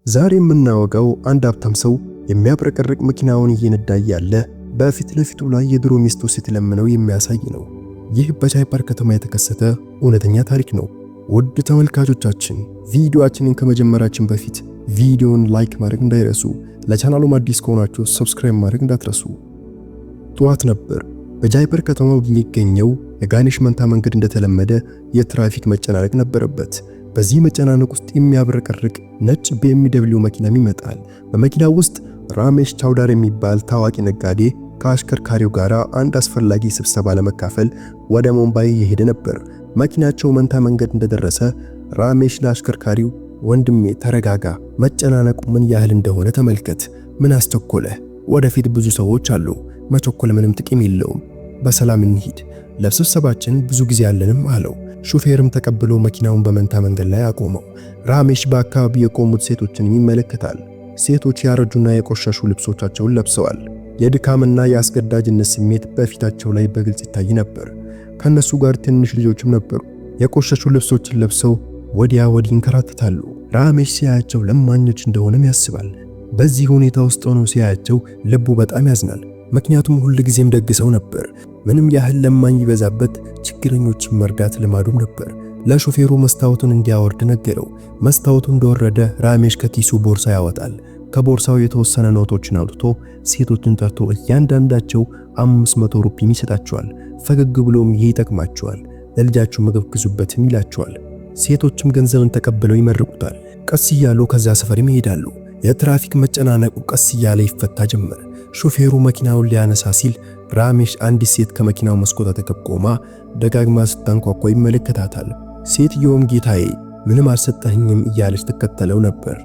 ዛሬ የምናወጋው አንድ ሀብታም ሰው የሚያብረቀርቅ መኪናውን እየነዳ እያለ በፊት ለፊቱ ላይ የድሮ ሚስቱ ስትለምነው የሚያሳይ ነው። ይህ በጃይፓር ከተማ የተከሰተ እውነተኛ ታሪክ ነው። ውድ ተመልካቾቻችን፣ ቪዲዮአችንን ከመጀመራችን በፊት ቪዲዮውን like ማድረግ እንዳይረሱ፣ ለቻናሉም አዲስ ከሆናችሁ subscribe ማድረግ እንዳትረሱ። ጠዋት ነበር። በጃይፐር ከተማ በሚገኘው የጋኔሽ መንታ መንገድ እንደተለመደ የትራፊክ መጨናነቅ ነበረበት። በዚህ መጨናነቅ ውስጥ የሚያብረቀርቅ ነጭ BMW መኪናም ይመጣል። በመኪናው ውስጥ ራሜሽ ቻውዳር የሚባል ታዋቂ ነጋዴ ከአሽከርካሪው ጋር አንድ አስፈላጊ ስብሰባ ለመካፈል ወደ ሙምባይ እየሄደ ነበር። መኪናቸው መንታ መንገድ እንደደረሰ ራሜሽ ለአሽከርካሪው "ወንድሜ ተረጋጋ፣ መጨናነቁ ምን ያህል እንደሆነ ተመልከት። ምን አስቸኮለህ? ወደፊት ብዙ ሰዎች አሉ። መቸኮል ምንም ጥቅም የለውም። በሰላም እንሂድ፣ ለስብሰባችን ብዙ ጊዜ አለንም" አለው። ሹፌርም ተቀብሎ መኪናውን በመንታ መንገድ ላይ አቆመው። ራሜሽ በአካባቢው የቆሙት ሴቶችን ይመለከታል። ሴቶች ያረጁና የቆሸሹ ልብሶቻቸውን ለብሰዋል። የድካምና የአስገዳጅነት ስሜት በፊታቸው ላይ በግልጽ ይታይ ነበር። ከነሱ ጋር ትንሽ ልጆችም ነበሩ። የቆሸሹ ልብሶችን ለብሰው ወዲያ ወዲህ ይንከራተታሉ። ራሜሽ ሲያያቸው ለማኞች እንደሆነም ያስባል። በዚህ ሁኔታ ውስጥ ሆኖ ሲያያቸው ልቡ በጣም ያዝናል። ምክንያቱም ሁል ጊዜም ደግ ሰው ነበር። ምንም ያህል ለማኝ ቢበዛበት ችግረኞችን መርዳት ልማዱም ነበር። ለሾፌሩ መስታወቱን እንዲያወርድ ነገረው። መስታወቱ እንደወረደ ራሜሽ ከኪሱ ቦርሳ ያወጣል። ከቦርሳው የተወሰነ ኖቶችን አውጥቶ ሴቶችን ጠርቶ እያንዳንዳቸው 500 ሩፒም ይሰጣቸዋል። ፈገግ ብሎም "ይህ ይጠቅማቸዋል፣ ለልጃችሁ ምግብ ግዙበትም" ይላቸዋል። ሴቶችም ገንዘብን ተቀብለው ይመርቁታል። ቀስ እያሉ ከዚያ ሰፈርም ይሄዳሉ። የትራፊክ መጨናነቁ ቀስ እያለ ይፈታ ጀመር። ሾፌሩ መኪናውን ሊያነሳ ሲል ራሜሽ አንዲት ሴት ከመኪናው መስኮት አጠገብ ቆማ ደጋግማ ስታንኳኳ ይመለከታታል። ሴትየውም "ጌታዬ፣ ምንም አልሰጠኸኝም" እያለች ትከተለው ነበር።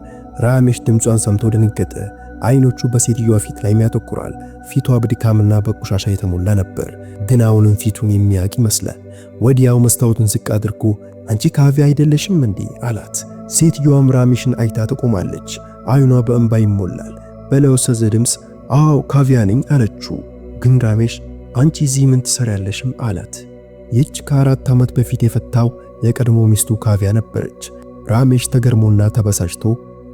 ራሜሽ ድምጿን ሰምቶ ደነገጠ። አይኖቹ በሴትየዋ ፊት ላይ ያተኩራል። ፊቷ በድካምና በቆሻሻ የተሞላ ነበር፣ ግን አሁንም ፊቱን የሚያውቅ ይመስላል። ወዲያው መስታወቱን ዝቅ አድርጎ "አንቺ ካቪያ አይደለሽም እንዴ?" አላት። ሴትየዋም ራሜሽን አይታ ትቆማለች። አይኗ በእንባ ይሞላል። በለወሰዘ ድምፅ "አዎ፣ ካቪያ ነኝ" አለችው። ግን ራሜሽ "አንቺ እዚህ ምን ትሰሪያለሽም?" አላት። ይህች ከ4 ዓመት በፊት የፈታው የቀድሞ ሚስቱ ካቪያ ነበረች። ራሜሽ ተገርሞና ተበሳጭቶ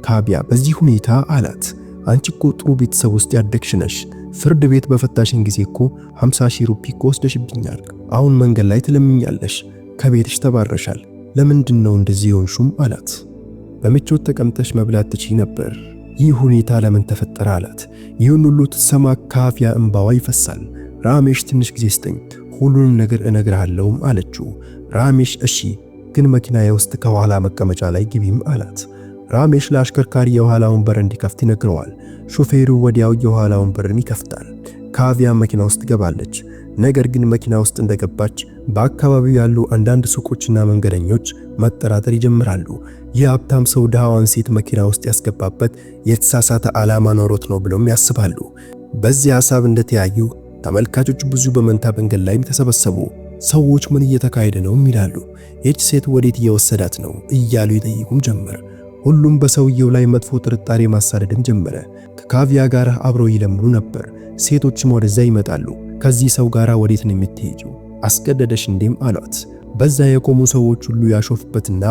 "ካቪያ በዚህ ሁኔታ?" አላት። "አንቺ እኮ ጥሩ ቤተሰብ ውስጥ ያደግሽ ነሽ። ፍርድ ቤት በፈታሽን ጊዜ እኮ 50 ሺህ ሩፒ እኮ ወስደሽብኛል። አሁን መንገድ ላይ ትለምኛለሽ፣ ከቤትሽ ተባረሻል። ለምንድን ነው እንደዚህ የሆንሹም?" አላት። "በምቾት ተቀምጠሽ መብላት ትችይ ነበር። ይህ ሁኔታ ለምን ተፈጠረ?" አላት። ይህን ሁሉ ስትሰማ ካቪያ እንባዋ ይፈሳል። ራሜሽ "ትንሽ ጊዜ ስጠኝ፣ ሁሉንም ነገር እነግርሃለሁም" አለችው። ራሜሽ "እሺ፣ ግን መኪናዬ ውስጥ ከኋላ መቀመጫ ላይ ግቢም" አላት። ራሜሽ ለአሽከርካሪ የኋላውን በር እንዲከፍት ይነግረዋል። ሾፌሩ ወዲያው የኋላውን በርን ይከፍታል። ካቪያ መኪና ውስጥ ትገባለች። ነገር ግን መኪና ውስጥ እንደገባች በአካባቢው ያሉ አንዳንድ ሱቆችና መንገደኞች መጠራጠር ይጀምራሉ። ይህ ሀብታም ሰው ድሃዋን ሴት መኪና ውስጥ ያስገባበት የተሳሳተ ዓላማ ኖሮት ነው ብለውም ያስባሉ። በዚህ ሐሳብ እንደተያዩ ተመልካቾች ብዙ በመንታ መንገድ ላይም ተሰበሰቡ። ሰዎች "ምን እየተካሄደ ነው?" ይላሉ። "ይህች ሴት ወዴት እየወሰዳት ነው?" እያሉ ይጠይቁም ጀመር። ሁሉም በሰውየው ላይ መጥፎ ጥርጣሬ ማሳደድም ጀመረ። ከካቪያ ጋር አብረው ይለምኑ ነበር። ሴቶችም ወደዛ ይመጣሉ። "ከዚህ ሰው ጋር ወዴት ነው የምትሄጂው? አስገደደሽ እንዴም?" አሏት። በዛ የቆሙ ሰዎች ሁሉ ያሾፉበትና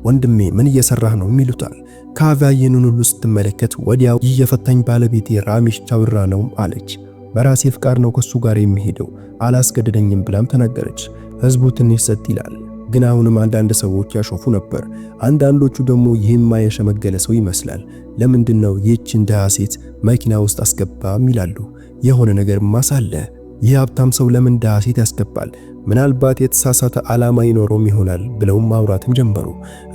"ወንድሜ፣ ምን እየሰራህ ነው?" ይሉታል። ካቪያ ይህንን ሁሉ ስትመለከት ወዲያው "ይህ የፈታኝ ባለቤቴ ራሜሽ ቻውራ ነው" አለች። "በራሴ ፍቃድ ነው ከሱ ጋር የሚሄደው፣ አላስገደደኝም" ብላም ተናገረች። ህዝቡ ትንሽ ጸጥ ይላል። ግን አሁንም አንዳንድ ሰዎች ያሾፉ ነበር። አንዳንዶቹ ደግሞ "ይህማ የሸመገለ ሰው ይመስላል፣ ለምንድን ነው ይህችን ድሃ ሴት መኪና ውስጥ አስገባም?" ይላሉ። "የሆነ ነገር ማሳለ፣ ይህ ሀብታም ሰው ለምን ድሃ ሴት ያስገባል? ምናልባት የተሳሳተ ዓላማ ይኖረውም ይሆናል" ብለውም ማውራትም ጀመሩ።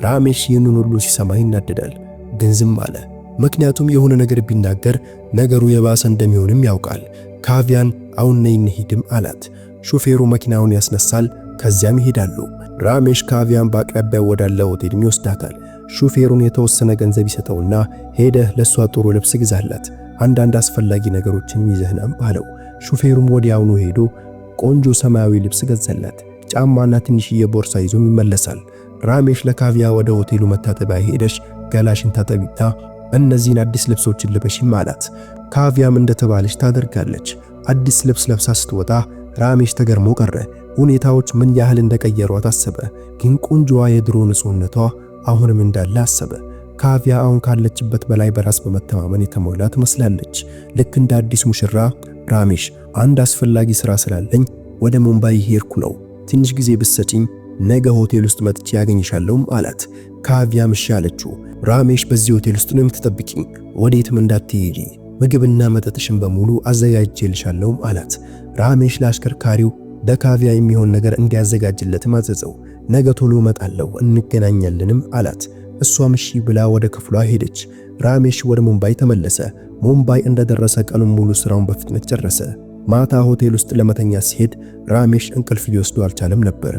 ራሜሽ ይህንን ሁሉ ሲሰማ ይናደዳል፣ ግን ዝም አለ። ምክንያቱም የሆነ ነገር ቢናገር ነገሩ የባሰ እንደሚሆንም ያውቃል። ካቪያን "አሁን ነይ እንሂድም" አላት። ሾፌሩ መኪናውን ያስነሳል። ከዚያም ይሄዳሉ። ራሜሽ ካቪያን በአቅራቢያው ወዳለ ሆቴልም ይወስዳታል። ሹፌሩን የተወሰነ ገንዘብ ይሰጠውና "ሄደህ ለሷ ጥሩ ልብስ ግዛላት፣ አንዳንድ አስፈላጊ ነገሮችን ይዘህ ናም" አለው። ሹፌሩም ወዲያውኑ ሄዶ ቆንጆ ሰማያዊ ልብስ ገዛላት። ጫማና ትንሽዬ ቦርሳ ይዞም ይመለሳል። ራሜሽ ለካቪያ "ወደ ሆቴሉ መታጠቢያ ሄደሽ ገላሽን ታጠቢና እነዚህን አዲስ ልብሶችን ልበሽም" አላት። ካቪያም እንደተባለች ታደርጋለች። አዲስ ልብስ ለብሳ ስትወጣ ራሜሽ ተገርሞ ቀረ። ሁኔታዎች ምን ያህል እንደቀየሯት አሰበ። ግን ቆንጆዋ የድሮ ንጹህነቷ አሁንም እንዳለ አሰበ። ካቪያ አሁን ካለችበት በላይ በራስ በመተማመን የተሞላ ትመስላለች። ልክ እንደ አዲስ ሙሽራ ራሜሽ፣ አንድ አስፈላጊ ስራ ስላለኝ ወደ ሙምባይ ሄድኩ ነው፣ ትንሽ ጊዜ ብትሰጪኝ ነገ ሆቴል ውስጥ መጥቼ ያገኝሻለሁም አላት። ካቪያም እሺ አለችው። ራሜሽ በዚህ ሆቴል ውስጥ ነው የምትጠብቂኝ፣ ወዴትም እንዳትሄጂ፣ ምግብና መጠጥሽን በሙሉ አዘጋጅቼልሻለሁም አላት። ራሜሽ ለአሽከርካሪው ለካቪያ የሚሆን ነገር እንዲያዘጋጅለትም አዘዘው። ነገ ቶሎ እመጣለሁ እንገናኛለንም አላት። እሷም እሺ ብላ ወደ ክፍሏ ሄደች። ራሜሽ ወደ ሙምባይ ተመለሰ። ሙምባይ እንደደረሰ ቀኑን ሙሉ ስራውን በፍጥነት ጨረሰ። ማታ ሆቴል ውስጥ ለመተኛ ሲሄድ ራሜሽ እንቅልፍ ሊወስደው አልቻለም ነበር።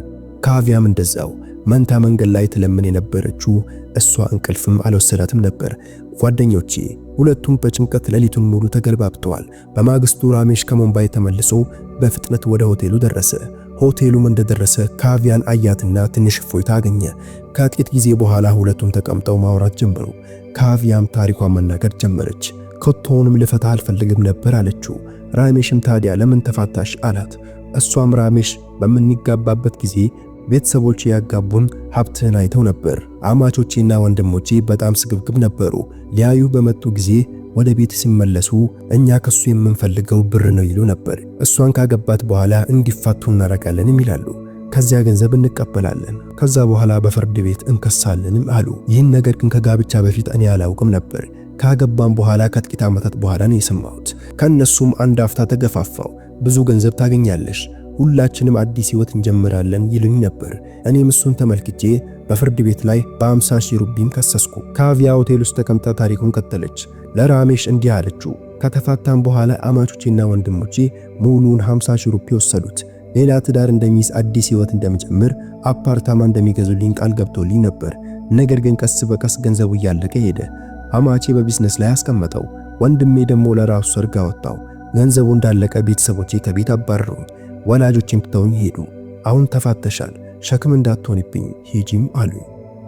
ካቪያም እንደዛው መንታ መንገድ ላይ ትለምን የነበረችው እሷ እንቅልፍም አልወሰዳትም ነበር። ጓደኞቼ ሁለቱም በጭንቀት ሌሊቱን ሙሉ ተገልባብተዋል። በማግስቱ ራሜሽ ከሙምባይ ተመልሶ በፍጥነት ወደ ሆቴሉ ደረሰ። ሆቴሉም እንደደረሰ ካቪያን አያትና ትንሽ እፎይታ አገኘ። ከጥቂት ጊዜ በኋላ ሁለቱም ተቀምጠው ማውራት ጀመሩ። ካቪያም ታሪኳን መናገር ጀመረች። ከቶውንም ልፈታ አልፈልግም ነበር አለችው። ራሜሽም ታዲያ ለምን ተፋታሽ አላት። እሷም ራሜሽ በምንጋባበት ጊዜ ቤተሰቦቼ ያጋቡን ሀብትህን አይተው ነበር። አማቾቼና ወንድሞቼ በጣም ስግብግብ ነበሩ። ሊያዩ በመጡ ጊዜ ወደ ቤት ሲመለሱ እኛ ከሱ የምንፈልገው ብር ነው ይሉ ነበር። እሷን ካገባት በኋላ እንዲፋቱ እናደርጋለንም ይላሉ። ከዚያ ገንዘብ እንቀበላለን፣ ከዛ በኋላ በፍርድ ቤት እንከሳለንም አሉ። ይህን ነገር ግን ከጋብቻ በፊት እኔ አላውቅም ነበር። ካገባም በኋላ ከጥቂት ዓመታት በኋላ ነው የሰማሁት። ከነሱም አንድ አፍታ ተገፋፋው። ብዙ ገንዘብ ታገኛለሽ፣ ሁላችንም አዲስ ህይወት እንጀምራለን ይሉኝ ነበር። እኔም እሱን ተመልክቼ በፍርድ ቤት ላይ በ50 ሺህ ሩፒም ከሰስኩ። ካቪያ ሆቴል ውስጥ ተቀምጣ ታሪኩን ቀጠለች። ለራሜሽ እንዲህ አለችው። ከተፋታም በኋላ አማቾቼና ወንድሞቼ ሙሉውን 50 ሺህ ሩፒ ወሰዱት። ሌላ ትዳር እንደሚይዝ፣ አዲስ ህይወት እንደምጀምር፣ አፓርታማ እንደሚገዙልኝ ቃል ገብቶልኝ ነበር። ነገር ግን ቀስ በቀስ ገንዘቡ እያለቀ ሄደ። አማቼ በቢዝነስ ላይ አስቀመጠው። ወንድሜ ደግሞ ለራሱ ሰርግ አወጣው። ገንዘቡ እንዳለቀ ቤተሰቦቼ ከቤት አባረሩኝ። ወላጆቼም ትተውኝ ሄዱ። አሁን ተፋተሻል፣ ሸክም እንዳትሆንብኝ ሂጂም አሉኝ።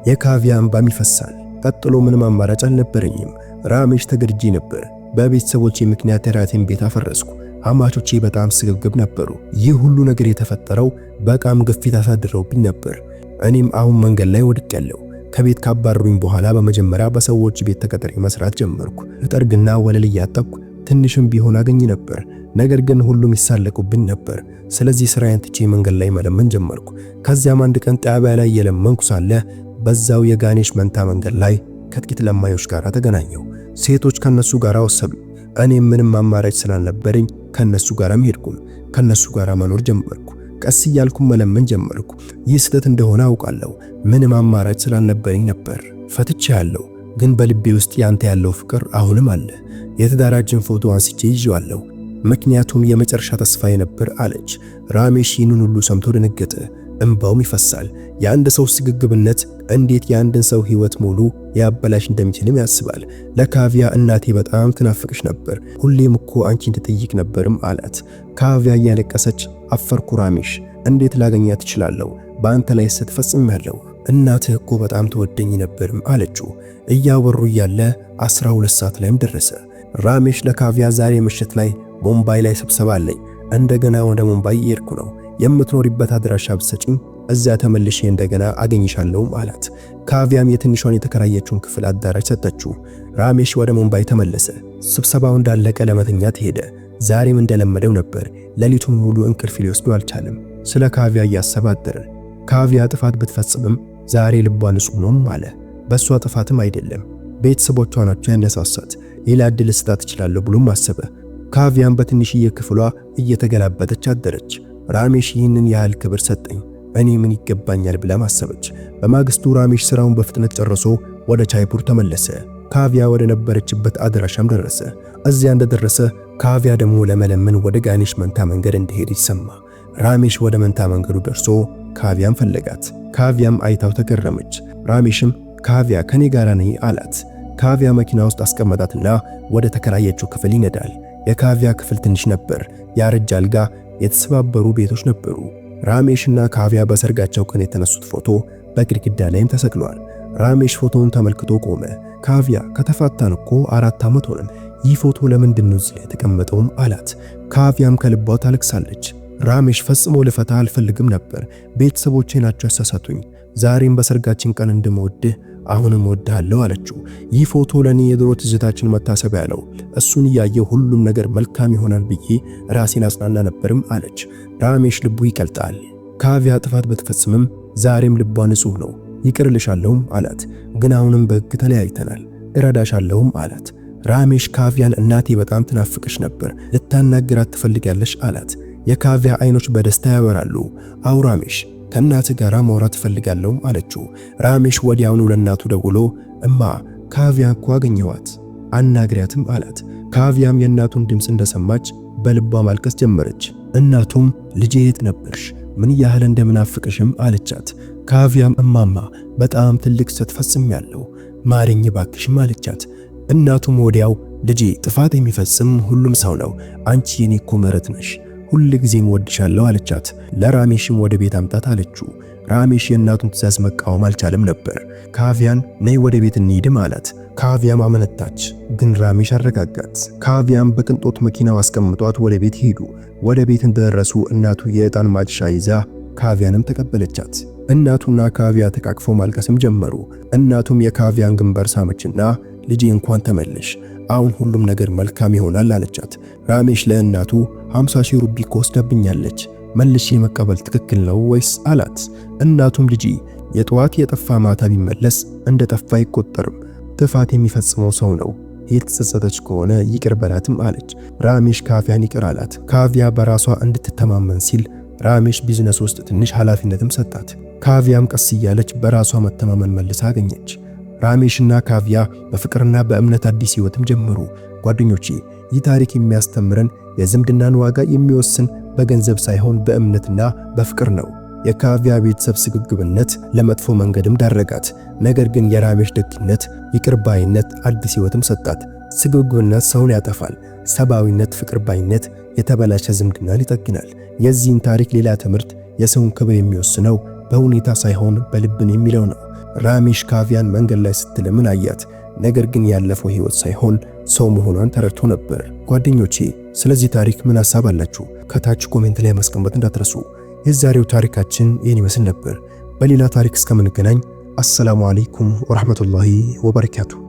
የካቪያ እንባም ይፈሳል። ቀጥሎ ምንም አማራጭ አልነበረኝም። ራሜሽ ተገድጄ ነበር። በቤተሰቦቼ ምክንያት የራሴን ቤት አፈረስኩ። አማቾቼ በጣም ስግብግብ ነበሩ። ይህ ሁሉ ነገር የተፈጠረው በጣም ግፊት አሳድረውብኝ ነበር። እኔም አሁን መንገድ ላይ ወድቄያለሁ። ከቤት ካባረሩኝ በኋላ በመጀመሪያ በሰዎች ቤት ተቀጥሬ መስራት ጀመርኩ። እጠርግና ወለል እያጠብኩ ትንሽም ቢሆን አገኝ ነበር። ነገር ግን ሁሉም ይሳለቁብኝ ነበር። ስለዚህ ስራዬን ትቼ መንገድ ላይ መለመን ጀመርኩ። ከዚያም አንድ ቀን ጣቢያ ላይ እየለመንኩ ሳለ በዛው የጋኔሽ መንታ መንገድ ላይ ከጥቂት ለማዮች ጋር ተገናኘው። ሴቶች ከነሱ ጋር ወሰዱ። እኔም ምንም አማራጭ ስላልነበረኝ ከነሱ ጋርም ሄድኩም። ከነሱ ጋር መኖር ጀመርኩ። ቀስ እያልኩም መለመን ጀመርኩ። ይህ ስህተት እንደሆነ አውቃለሁ። ምንም አማራጭ ስላልነበረኝ ነበር። ፈትቼ ያለው ግን በልቤ ውስጥ ያንተ ያለው ፍቅር አሁንም አለ። የትዳራችን ፎቶ አንስቼ ይዤዋለሁ፣ ምክንያቱም የመጨረሻ ተስፋዬ ነበር አለች። ራሜሽ ይህንን ሁሉ ሰምቶ ደነገጠ። እንባውም ይፈሳል። የአንድ ሰው ስግብግብነት እንዴት የአንድን ሰው ሕይወት ሙሉ ያበላሽ እንደሚችልም ያስባል። ለካቪያ እናቴ በጣም ትናፍቅሽ ነበር፣ ሁሌም እኮ አንቺን ትጠይቅ ነበርም አላት። ካቪያ እያለቀሰች አፈርኩ ራሜሽ፣ እንዴት ላገኛት እችላለሁ? በአንተ ላይ ስህተት ፈጽሜያለሁ። እናትህ እኮ በጣም ትወደኝ ነበርም አለችው። እያወሩ እያለ 12 ሰዓት ላይም ደረሰ። ራሜሽ ለካቪያ ዛሬ ምሽት ላይ ሙምባይ ላይ ስብሰባ አለኝ፣ እንደገና ወደ ሙምባይ እየሄድኩ ነው፣ የምትኖሪበት አድራሻ ብትሰጪኝ እዚያ ተመልሼ እንደገና አገኝሻለሁም አላት። ካቪያም የትንሿን የተከራየችውን ክፍል አዳራሽ ሰጠችው። ራሜሽ ወደ ሙምባይ ተመለሰ። ስብሰባው እንዳለቀ ለመተኛት ሄደ። ዛሬም እንደለመደው ነበር። ሌሊቱን ሙሉ እንቅልፍ ሊወስደው አልቻለም። ስለ ካቪያ እያሰበ አደረ። ካቪያ ጥፋት ብትፈጽምም ዛሬ ልቧ ንጹህ ነውም አለ። በእሷ ጥፋትም አይደለም፣ ቤተሰቦቿ ናቸው ያነሳሳት። ሌላ እድል ልሰጣት እችላለሁ ብሎም አሰበ። ካቪያም በትንሽዬ ክፍሏ እየተገላበጠች አደረች። ራሜሽ ይህንን ያህል ክብር ሰጠኝ፣ እኔ ምን ይገባኛል ብላም አሰበች። በማግስቱ ራሜሽ ስራውን በፍጥነት ጨርሶ ወደ ቻይፑር ተመለሰ። ካቪያ ወደ ነበረችበት አድራሻም ደረሰ። እዚያ እንደደረሰ ካቪያ ደግሞ ለመለመን ወደ ጋኔሽ መንታ መንገድ እንደሄደች ሰማ። ራሜሽ ወደ መንታ መንገዱ ደርሶ ካቪያም ፈለጋት። ካቪያም አይታው ተገረመች። ራሜሽም ካቪያ ከኔ ጋር ነይ አላት። ካቪያ መኪና ውስጥ አስቀመጣትና ወደ ተከራየችው ክፍል ይነዳል። የካቪያ ክፍል ትንሽ ነበር። ያረጀ አልጋ፣ የተሰባበሩ ቤቶች ነበሩ። ራሜሽና ካቪያ በሰርጋቸው ቀን የተነሱት ፎቶ በግድግዳ ላይም ተሰቅሏል። ራሜሽ ፎቶውን ተመልክቶ ቆመ። ካቪያ ከተፋታን እኮ 4 ዓመት ሆነን፣ ይህ ፎቶ ለምንድን ነው እዚህ የተቀመጠውም አላት። ካቪያም ከልቧ ታለቅሳለች። ራሜሽ ፈጽሞ ልፈታ አልፈልግም ነበር፣ ቤተሰቦቼ ናቸው ያሳሳቱኝ። ዛሬም በሰርጋችን ቀን እንደምወድህ አሁንም እወድሃለሁ አለችው። ይህ ፎቶ ለኔ የድሮ ትዝታችን መታሰቢያ ነው። እሱን እያየሁ ሁሉም ነገር መልካም ይሆናል ብዬ ራሴን አጽናና ነበርም አለች። ራሜሽ ልቡ ይቀልጣል። ካቪያ ጥፋት ብትፈጽምም ዛሬም ልቧ ንጹህ ነው። ይቅርልሻለሁም አላት። ግን አሁንም በሕግ ተለያይተናል፣ እረዳሻለሁም አላት። ራሜሽ ካቪያን እናቴ በጣም ትናፍቅሽ ነበር፣ ልታናግራት ትፈልጊያለሽ አላት። የካቪያ አይኖች በደስታ ያበራሉ። አው ራሜሽ ከእናትህ ጋር ማውራት እፈልጋለሁም አለችው። ራሜሽ ወዲያውኑ ለእናቱ ደውሎ እማ ካቪያ እኮ አገኘኋት አናግሪያትም አላት። ካቪያም የእናቱን ድምፅ እንደሰማች በልቧ ማልቀስ ጀመረች። እናቱም ልጄ የት ነበርሽ? ምን ያህል እንደምናፍቅሽም አለቻት። ካቪያም እማማ በጣም ትልቅ ስህተት ፈጽሜያለሁ፣ ማሪኝ ባክሽም አለቻት። እናቱም ወዲያው ልጄ ጥፋት የሚፈጽም ሁሉም ሰው ነው፣ አንቺ የኔ እኮ ምሕረት ነሽ፣ ሁል ጊዜም እወድሻለሁ አለቻት። ለራሜሽም ወደ ቤት አምጣት አለችው። ራሜሽ የእናቱን ትዕዛዝ መቃወም አልቻለም ነበር። ካቪያን ነይ ወደ ቤት እንሂድም አላት። ካቪያም አመነታች፣ ግን ራሜሽ አረጋጋት። ካቪያም በቅንጦት መኪናው አስቀምጧት ወደ ቤት ሄዱ። ወደ ቤት እንደደረሱ እናቱ የዕጣን ማጨሻ ይዛ ካቪያንም ተቀበለቻት። እናቱና ካቪያ ተቃቅፈው ማልቀስም ጀመሩ። እናቱም የካቪያን ግንባር ሳመችና ልጄ እንኳን ተመለሽ፣ አሁን ሁሉም ነገር መልካም ይሆናል አለቻት። ራሜሽ ለእናቱ 50 ሺህ ሩፒ እኮ ወስዳብኛለች፣ መልሼ መቀበል ትክክል ነው ወይስ አላት። እናቱም ልጄ የጠዋት የጠፋ ማታ ቢመለስ እንደ ጠፋ አይቆጠርም፣ ጥፋት የሚፈጽመው ሰው ነው፣ የተጸጸተች ከሆነ ይቅር በላትም አለች። ራሜሽ ካቪያን ይቅር አላት። ካቪያ በራሷ እንድትተማመን ሲል ራሜሽ ቢዝነስ ውስጥ ትንሽ ኃላፊነትም ሰጣት። ካቪያም ቀስ እያለች በራሷ መተማመን መልሳ አገኘች። ራሜሽና ካቪያ በፍቅርና በእምነት አዲስ ሕይወትም ጀመሩ። ጓደኞቼ ይህ ታሪክ የሚያስተምረን የዝምድናን ዋጋ የሚወስን በገንዘብ ሳይሆን በእምነትና በፍቅር ነው። የካቪያ ቤተሰብ ስግብግብነት ለመጥፎ መንገድም ዳረጋት። ነገር ግን የራሜሽ ደግነት፣ ይቅር ባይነት አዲስ ሕይወትም ሰጣት። ስግብግብነት ሰውን ያጠፋል። ሰብአዊነት፣ ፍቅር ባይነት የተበላሸ ዝምድናን ይጠግናል። የዚህን ታሪክ ሌላ ትምህርት የሰውን ክብር የሚወስነው በሁኔታ ሳይሆን በልብን የሚለው ነው። ራሜሽ ካቪያን መንገድ ላይ ስትለምን አያት። ነገር ግን ያለፈው ሕይወት ሳይሆን ሰው መሆኗን ተረድቶ ነበር። ጓደኞቼ ስለዚህ ታሪክ ምን ሐሳብ አላችሁ? ከታች comment ላይ ማስቀመጥ እንዳትረሱ። የዛሬው ታሪካችን ይህን ይመስል ነበር። በሌላ ታሪክ እስከምንገናኝ السلام عليكم ورحمة الله وبركاته።